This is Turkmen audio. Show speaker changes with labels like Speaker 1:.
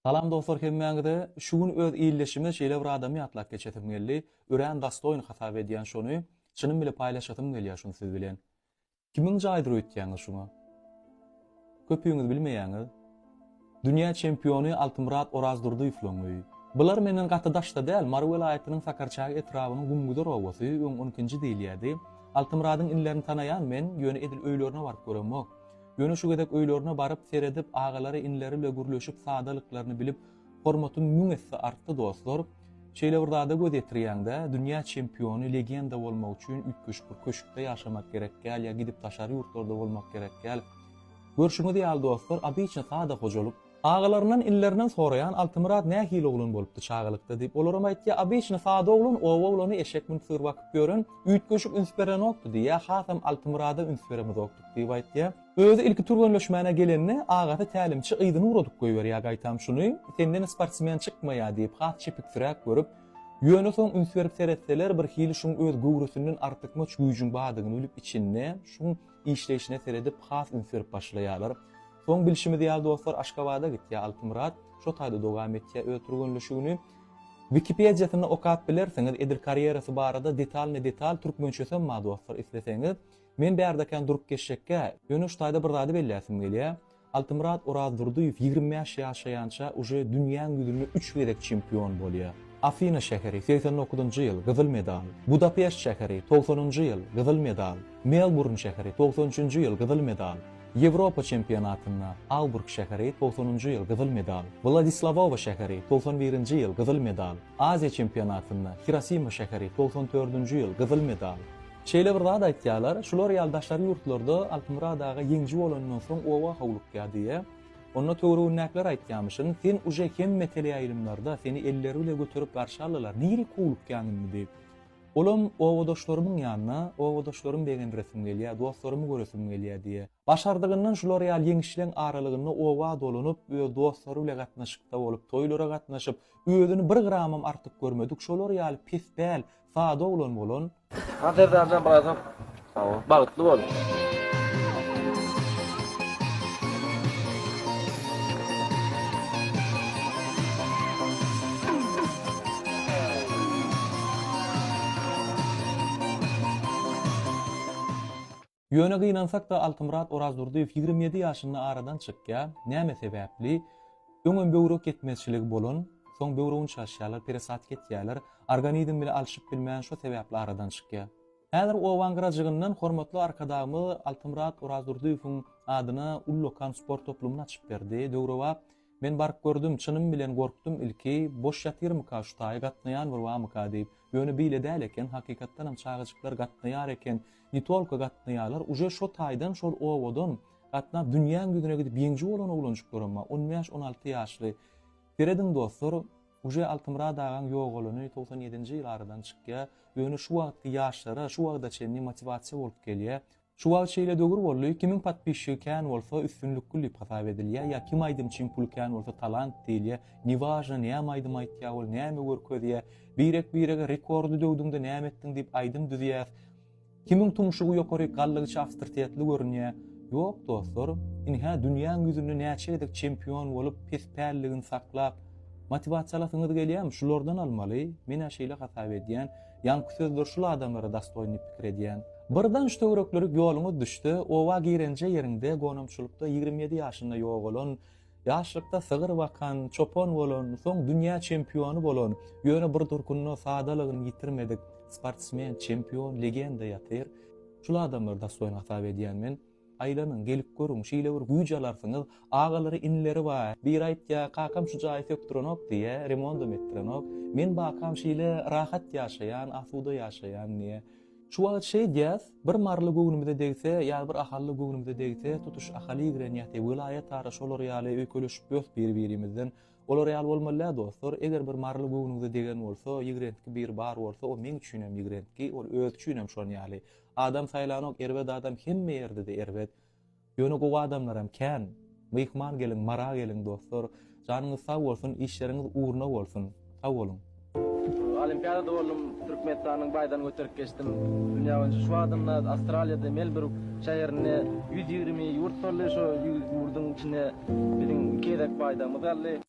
Speaker 1: Salam dostlar hemmäňize. Şu gün öz ildeşimiz şeýle bir adamy ýatlap geçesim geldi. Örän dastoýn hasap edýän şony. Çynym bile paýlaşasym gelýär şuny siz bilen. Kimiň jaýdyr öýtýäňiz şuňa? Köpüňiz bilmeýäňiz. Dünýä çempiony Altymyrat Orazdurdyýewlaň öýi. Bular menden gaty daşda däl, Mary welaýatynyň Sakarçäge etrabynyň Gumgüzer obasy, öň on ikinji diýilýärdi. Altymyradyň inilerini tanaýan men, ýöne edil öýlerine baryp göremok. Ýöne şu gezek öýlerine baryp, seredip, agalary, inileri bile gürleşip, sadalyklaryny bilip, hormatym müň esse artdy, dostlar. Şeýle bir zada göz ýetirýäň-dä, dünýä çempiony, legenda bolmak üçin üýtgeşik bir köşkde ýaşamak gerek däl ýa gidip daşary ýurtlarda bolmak gerek däl. Görşüňiz ýaly, dostlar, obyçny sada hojalyk. Agalaryndan, inilerinden soraýan, Altymyrat nähili oglan bolupdy çagalykda diýip, olaram aýtýar, obyçny sada oglan, oba oglany, eşek münüp sygyr bakyp ýören, üýtgeşik üns berenokdy diýýär, hasam Altymyrada üns beremizokdyk diýip aýtýar. Özi ilki türgenleşmäne gelende, agasy tälimçi yzyny ugradyp goýberýär gaýtam şuny, senden sportsmen çykmaýar diýip, has çepiksiräk görüp, ýöne soň üns berip seretseler, birhili şuň öz göwresinden artykmaç güýjüň bardygyny bilip içinde, şuň işleýşine seredip has üns berip başlaýarlar. Soň bilşimiz ýaly dostlar Aşgabada gitýär Altymyrat, şo taýda dowam etýär öz türgenleşigini. Wikipediýasynda okap bilersiňiz edil karýerasy barada detalny detal türkmençesem bar dostlar isleseňiz. Men bärde kän durup geçjekgä, ýöne şu taýda bir zady belläsim gelýär. Altymyrat Orazdurdyýew 25 ýaşaýança uje dünýäň ýüzünde üç gezek çempion bolýar. Afina şäheri, 89-njy ýyl, gyzyl medal. Budapeşt şäheri, 90-njy ýyl, gyzyl medal. Melburn şäheri, 93-nji ýyl, gyzyl medal. Ýewropa çempionatynda, Alburg şäheri, 90-njy ýyl, gyzyl medal. Wladislawowa şäheri, 91-nji ýyl, gyzyl medal. Aziýa çempionatynda, Hirosima şäheri, 94-nji ýyl, gyzyl medal. Şeýle bir zat aýtýarlar, şular ýaly daşary ýurtlarda Altymyrat aga ýeňiji bolanyndan soň oba howlukýar diýýär. Onda töweregindäkiler aýtýarmyşyn, sen uje hemme teleýaýlymlarda seni elleri bile göterip garşy aldylar, nirik howlukýaň indi diýip. Olam obadaşlarymyň ýanyna, obadaşlarymy begendiresim gelýär, dostlarymy göresim gelýär diýýär. Başardygyndan şular ýaly ýeňişleň aralygynda oba dolanyp, öz dostlary bile gatnaşykda bolup, toýlara gatnaşyp, özüni bir gramam artyk görmedik, şolar ýaly pespäl, sada oglan bolan.
Speaker 2: Ha Serdarjan biratam sag bol. Bagtly bol.
Speaker 1: Ýöne gynansak-da Altymyrat Orazdurdyýew 27 ýaşynda aradan çykýar. Näme sebäpli? Öňem böwrek ýetmezçiligi bolan, soň böwregini çalyşýarlar, peresadka etýärler. Organizm bile alşyp bilmän şo sebäpli aradan çykýar. Häzir obaň gyrajygyndan hormatly Arkadagymyz Altymyrat Orazdurdyýewiň adyna ullakan sport toplumyny açyp berdi. Döwrebap Men baryp gördüm, çynym bilen gorkdum ilki, boş ýatyrmyka şu taýy gatnaýan bir bamyka diýip. Ýöne beýle däl eken, hakykatdanam çagajyklar gatnaýar eken, ne tolko gatnaýarlar, uje şo taýdan şol obadan gatnap dünýäň ýüzüne gidip ýeňji bolan oglanjyklaram bar, on bäş, on alty ýaşly. Serediň dostlar, uje Altymyrat agaň ýogalany 97-nji ýyl aradan çykýar, ýöne şu wagtky ýaşlara şu wagta çenli motiwasiýa bolup gelýär. Şu wagt şeýle döwür boldy, kimiň podpisçigi kän bolsa üstünlikli diýip hasap edilýär, ýa kim aýdymçyň puly kän bolsa talant diýilýär, newažno näme aýdym aýtýar ol, näme görkezýär, birek birege rekordy döwdüňde näme etdiň diýip aýdym düzýäs, kimiň tumşugy ýokaryk galdygyça awstritetli görünýär, ýok dostlar, inhä dünýäň ýüzünde näçe gezek çempion bolup pes pälligini saklap, motiwasiýa alasyňyz gelýärmi şulardan almaly, menä şeýle hasap edýän, Ýaňky sözler şul adamlara dastoýn diýip pikir edýän. Birden şu töwereklerik ýoluňyz düşse, oba girenje ýeriňde gonamçylykda 27 ýaşynda ýogalan, ýaşlykda sygyr bakan, çopan bolan, soň dünýä çempiony bolan, ýöne bir durkunda sadalygyny ýitirmedik sportsmen, çempion, legenda ýatyr. Şul adamlary dastoýn hasap edýän men. Aýlanyň, gelip görüň, şeýle bir güýç alarsyňyz. Agalary, inileri bar. Biri aýtýar, kakam şu jaýy sökdürenok diýýär, remondam etdirenok. Men bakam şeýle rahat ýaşaýan, asuda ýaşaýan diýýär. Şu wagt şeýdýäs, bir maryly göwnümize degse, ýa bir ahally göwnümize degse, tutuş Ahaly ýigrenýäs diýip, welaýatara şolar ýaly öýkeleşip ýörüs bir-birimizden. Olar ýaly bolmaly däl dostlar. Eger bir maryly göwnüňize degen bolsa, ýigrentgi biri bar bolsa, o meň üçinem ýigrentgi, ol özi üçinem şon ýaly. Adam saýlanok, erbet adam hemme ýerde-de erbet. Ýöne gowy adamlaram kän. Myhman geliň, Mara geliň dostlar. Janyňyz sag bolsun, işleriňiz ugruna bolsun. Sag boluň.
Speaker 2: Olimpiadada boldum, Türkmenistanyň baýdagyny göterip geçdim. Dünýä boýunça şu adamda Awstraliýada Melburg şäherinde 120 ýurt boldy. Şo ýurduň içinde biziň iki gezek baýdagymyz galdy.